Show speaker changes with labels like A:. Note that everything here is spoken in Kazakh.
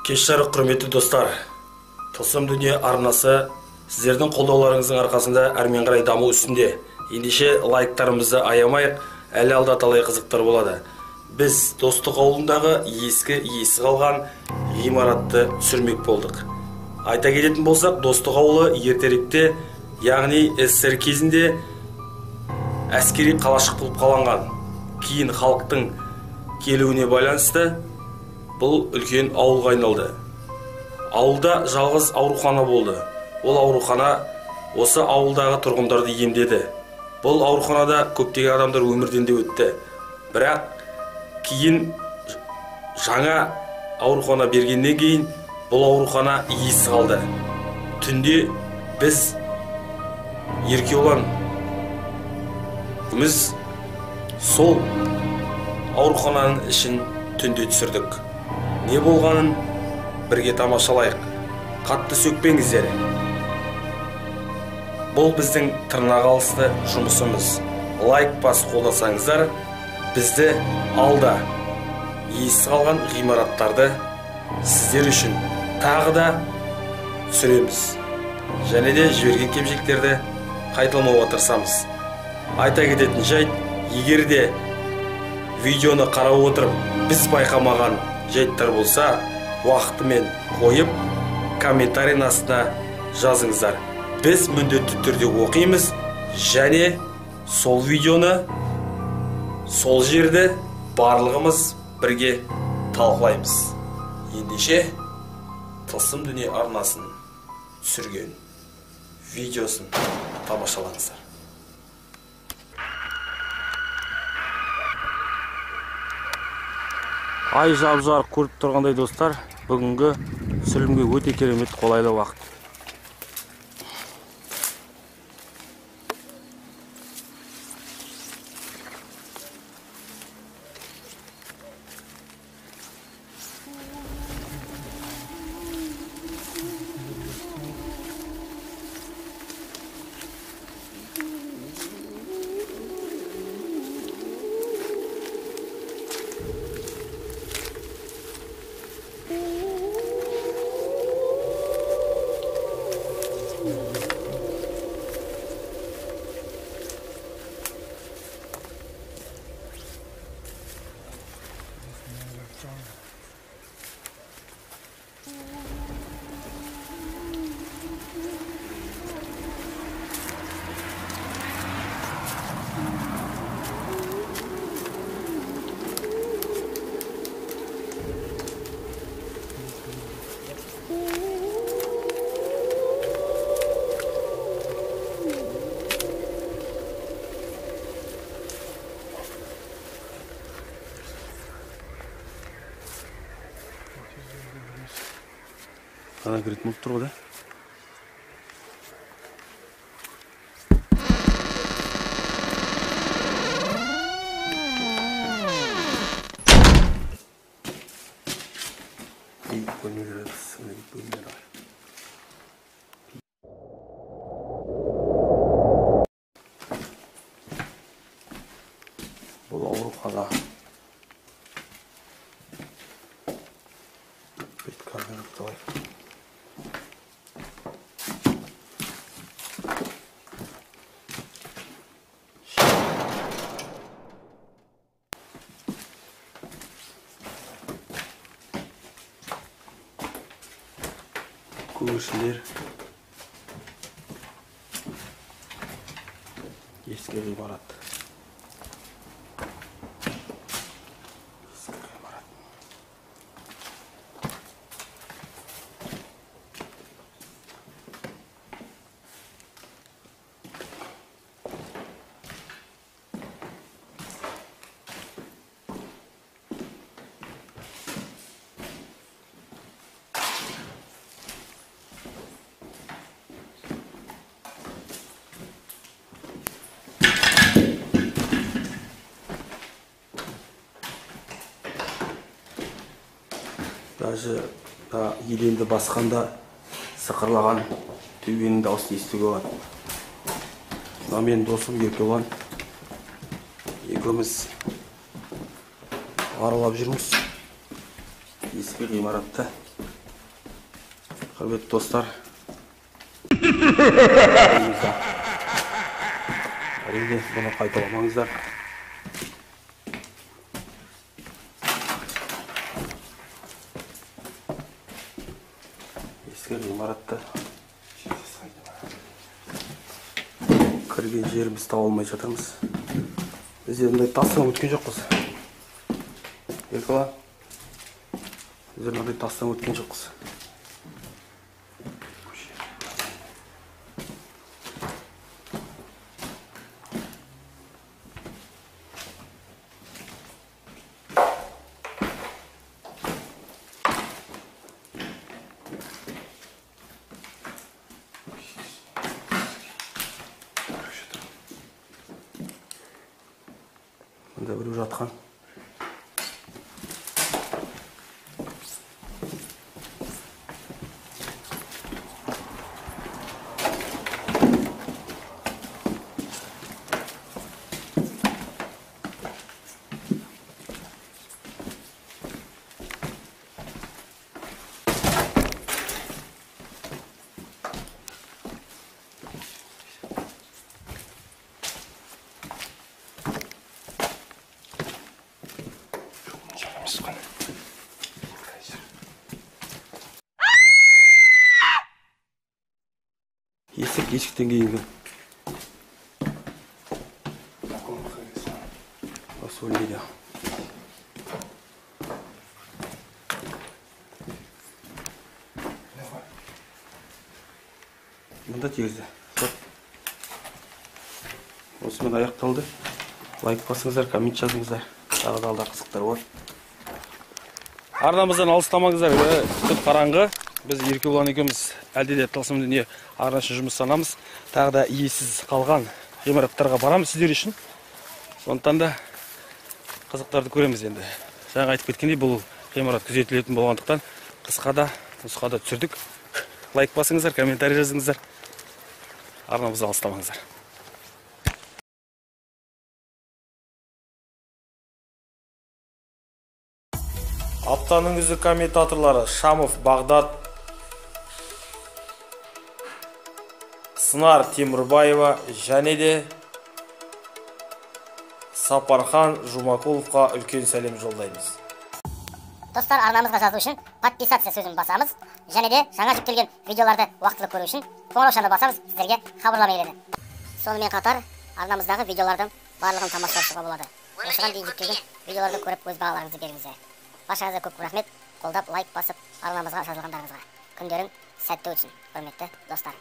A: Кеш жарық, құрметті достар. Тылсым дүние арнасы сіздердің қолдауларыңыздың арқасында әрмен қарай даму үстінде. Ендеше лайктарымызды аямайық, әлі алда талай қызықтар болады. Біз Достық ауылындағы ескі иесі қалған ғимаратты түсірмек болдық. Айта кететін болсақ, Достық ауылы ертеректе, яғни СССР кезінде әскери қалашық болып қаланған. Кейін халықтың келуіне байланысты бұл үлкен ауылға айналды. Ауылда жалғыз аурухана болды. Ол аурухана осы ауылдағы тұрғындарды емдеді. Бұл ауруханада көптеген адамдар өмірден де өтті. Бірақ кейін жаңа аурухана бергеннен кейін бұл аурухана иесіз қалды. Түнде біз Еркебұлан біз сол аурухананың ішін түнде түсірдік. Не болғанын бірге тамашалайық. Қатты сөкпеңіздер. Бұл біздің тырнақ алысты жұмысымыз. Лайк басып қолдасаңыздар, бізді алда иесіз қалған ғимараттарды сіздер үшін тағы да түсіреміз. Және де жіберген кемшіліктерді қайталамауға тырысамыз. Айта кететін жайт, егер де видеоны қарап отырып біз байқамаған жайттар болса, уақытымен қойып комментарийдің астына жазыңыздар. Біз міндетті түрде оқимыз және сол видеоны, сол жерді барлығымыз бірге талқылаймыз. Ендеше Тылсым дүние арнасын түсірген видеосын тамашалаңыздар. Ай жап-жарық көріп тұрғандай достар, бүгінгі түсірілімге өте керемет қолайлы уақыт. Ана кіретін болып тұр ғой да? Бөлмелер, бөлмелер бар. Бұл аурухана. Бет камера қалай? Көгершіндер, ескі ғимарат. Ескі ғимарат. Даже еденді басқанда сықырлаған төбенің дауысын естуге болады. Мына менің досым Еркебұлан. Екеуміз аралап жүрміз ескі ғимаратта. Құрметті достар, әрине бұны қайталамаңыздар. Ескі ғимаратты кірген жерімізді таба алмай жатырмыз. Біз енді тастан өткен жоқпыз. Еркебұлан, біз мынандай тастан өткен жоқпыз. Мында біреу жатқан. Есік есіктен кейінгі. Осы өлмейді. Мында терезе. Осымен аяқталды. Лайк басыңыздар, коммент жазыңыздар. Тағы да алда қызықтар бар. Арнамыздан алыстамаңыздар, түп қараңғы. Біз Еркебұлан екеуміз әлде де Тылсым дүние арнасы жұмыстанамыз. Тағы да иесіз қалған ғимараттарға барамыз сіздер үшін. Сондықтан да қызықтарды көреміз енді. Жаңа айтып кеткендей, бұл ғимарат күзетілетін болғандықтан қысқа да нұсқа да түсірдік. Лайк басыңыздар, комментарий жазыңыздар. Арнамыздан алыстамаңыздар. Аптаның үздік комментаторлары Шамов Бағдат, Сынар Темірбаева және де Сапархан Жұмакуловқа үлкен сәлем жолдаймыз.
B: Достар, арнамызға жазу үшін подписаться сөзін басамыз және де жаңа жүктелген видеоларды уақытылы көру үшін қоңыраушаны басамыз, сіздерге хабарлама келеді. Сонымен қатар арнамыздағы видеолардың барлығын тамашалауға болады. Осыған дейін жүктелген видеоларды көріп өз бағаларыңызды беріңіздер. Баршаңызға көп рахмет, қолдап лайк басып арнамызға жазылғандарыңызға. Күндерің сәтті өтсін, құрметті достар.